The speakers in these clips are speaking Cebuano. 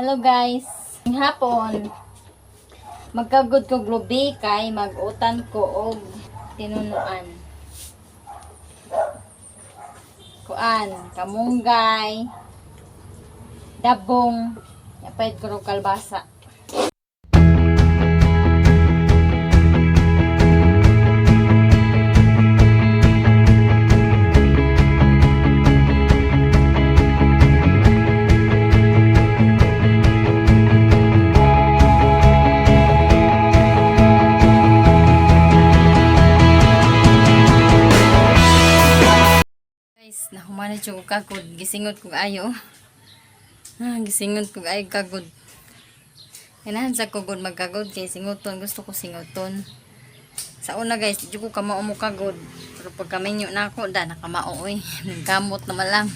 Hello guys. Hapon. Magkagod ko glubi kay mag-utan ko og tinunuan. Kuan, kamunggay, dabong, yapay ko og kalbasa. Guys, nahuman na jud ko kagod. Gisingot kog ayo. Ah, gisingot kog ayo kagod. Ganahan sa kugod magkagod kay singuton. Gusto ko singuton. Sa una guys, di ko kamao mo kagod. Pero pagka minyo na ako, da nakamao oy. Nagkamot naman lang.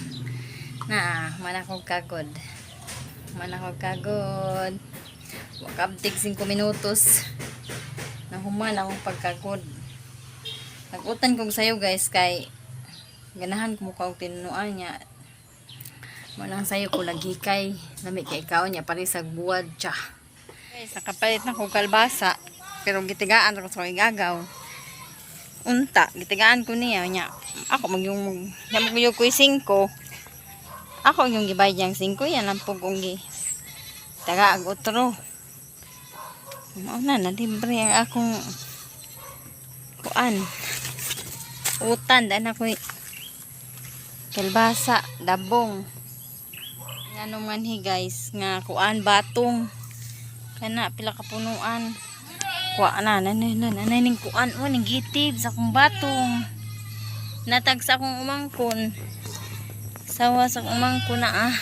Na, man ako kagod. Man ako kagod. Wakabtig 5 minutos. Nahuman akong pagkagod. Nagutan kong sayo guys kay ganahan ko mukha og tinunuan niya. Manang sayo ko lagi kay lami kay ikaw niya parisag buwad siya. Guys, nakapalit na ko kalbasa pero gitigaan ko sa igagaw. Unta, gitigaan ko niya niya. Ako magyung niya magyung ko 5. Ako yung gibayad niyang 5 yan ang pugong gi. Taga ag otro. Mao na nalibre ang akong kuan. Utan daan ako kalbasa, dabong. Ano man hi guys, nga kuan batong. Kana pila ka punuan. Kuan na na na na na ning kuan o ning gitib sa akong batong. Natag sa akong umangkon. Sawa sa akong umangkon na ah.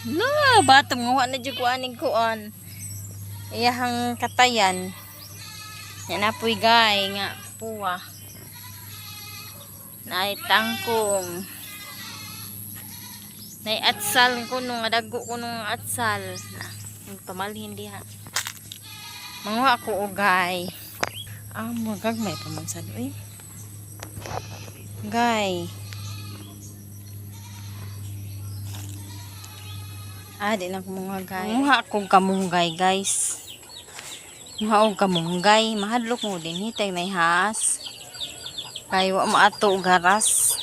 La, batong nga wa na jud kuan ning kuan. Iyahang katayan. Yan na po'y gay nga puwa. Naay tangkong. Nay atsal ko nung dagko ko nung atsal. Na, yung pamalhin diha. Manguha ako ugay. Ah, magagmay pa man sad oy. Gay. Ah, di na ko mga gay. Manguha ako kamunggay, guys. Manguha og kamunggay. Mahadlok mo din hitay may has. Kay wa maato og garas.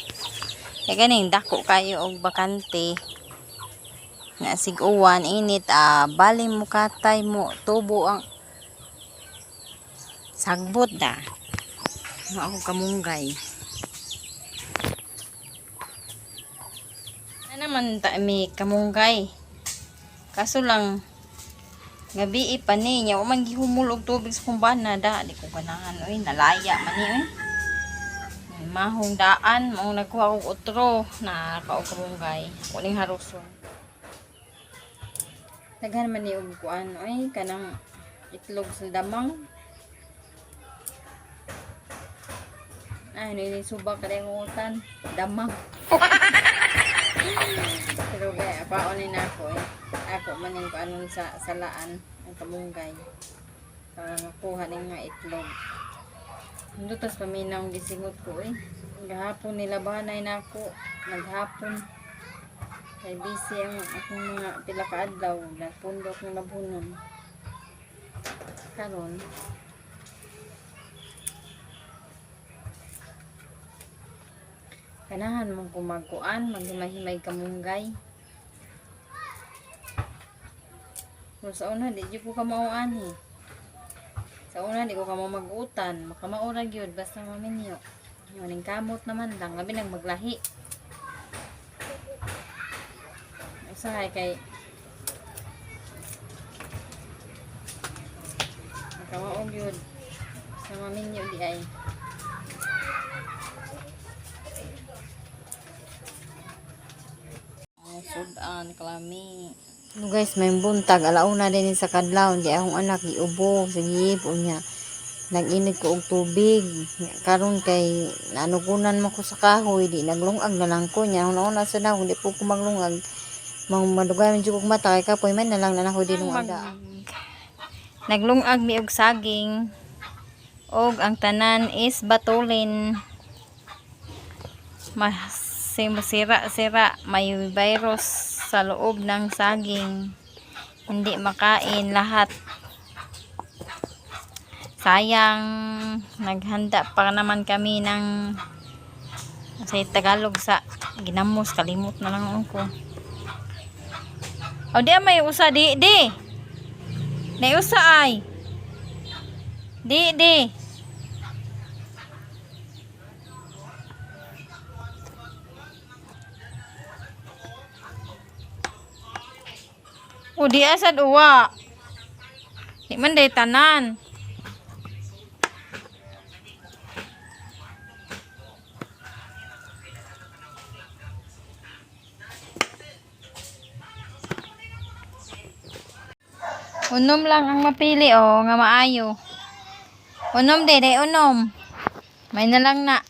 Kay ganing dako kayo og bakante. Nga sig-uwan init ah bali mo katay mo tubo ang sagbot da. Nga ako kamunggay. Ano naman ta may kamunggay. Kaso lang gabi pa ni nya wa man gihumol og tubig sa kumbana da di ko ganahan oy nalaya man ni oy. May mahong daan mao nagkuha og otro na kaog kamunggay. Ako ning haruson. Daghan man ni og kuan oy kanang itlog sa damang. Ay, ni suba ka rin utan. Damang. Pero kaya, paon ni nako eh. Ako man yung kuanon sa salaan, ang kamunggay. Para makuha ning mga itlog. Ando tas paminaw ang gisingot ko eh. Gahapon nilabanay nako. Naghapon. Kay busy ang akong mga pila ka adlaw. Napundok ng labunon. Karon, ganahan mong kumaguan, maghimay-himay kamunggay. Pero sa una, di jud ko kamao ani. Sa una, di ko kamao mag-utan. Makamao ra gyud basta maminyo. Yung ning kamot naman lang, labi nang maglahi. Usahay kay makamao gyud. Sa maminyo di ay. Ang sudan, kalami. No guys, may buntag alauna din sa kadlawon di akong anak giubo sige po niya. Nag-init ko og tubig. Karon kay nanugunan mo ko sa kahoy di naglungag na lang ko niya. Una-una sa na di po ko maglungag. Mang madugay man jud kog mata kay kapoy man na lang na ako dinungag. Naglungag mi og saging og ang tanan is batulin. Mas masira-sira, may virus sa loob ng saging. Hindi makain lahat. Sayang, naghanda pa naman kami ng sa Tagalog sa ginamos, kalimot na lang ako. O di may usa di di. May usa ay. Di di. O di asad uwa. Di man day tanan. Unom lang ang mapili o nga maayo. Unom de, day unom. May na lang na.